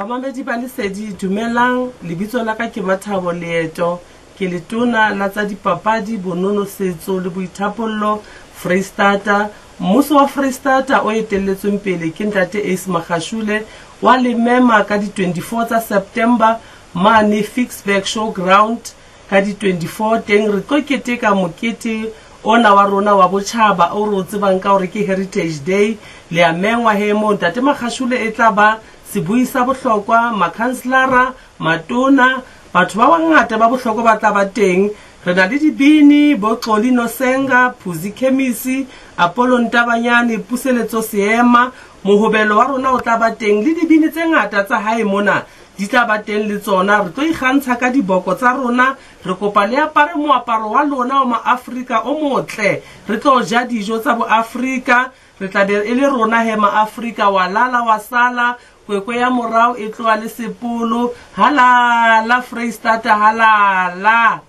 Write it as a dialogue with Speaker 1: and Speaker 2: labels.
Speaker 1: Bamamedi ba Lesedi, dumelang. Lebitso la ka ke Mathabo Leeto. Ke letona la tsa dipapadi, bonono, setso le boithapollo Freistata. Mmuso wa Freistata o etelletsweng pele ke Ntate Ace Magashule wa le mema ka di-24 tsa September mane Ficksburg Showground ka di-24. Teng re tlo keteka mokete ona wa rona wa botjhaba o re o tsebang ka hore ke Heritage Day. Le a mengwa he moo. Ntate Magashule e tla ba sebui sa bohlokwa, makhanselara, matona, batho ba bangata ba bohlokwa ba tla ba teng. Re na le dibini bo Xoli Nosenga, Phuzi Khemisi, Apollo Ntabanyane, Puseletso Seema, mohobelo wa rona o tla ba teng le dibini tse ngata tsa hae mona di tla ba teng le tsona. Re tlo ikgantsha ka diboko tsa rona. Re kopa le apare moaparo wa lona wa maAfrika o motle. Re tlo ja dijo tsa boAfrika. Re tla be e le rona he maAfrika, wa lala wa sala, kwekwe ya morao e tloha le sepolo. Halala Freistata, halala.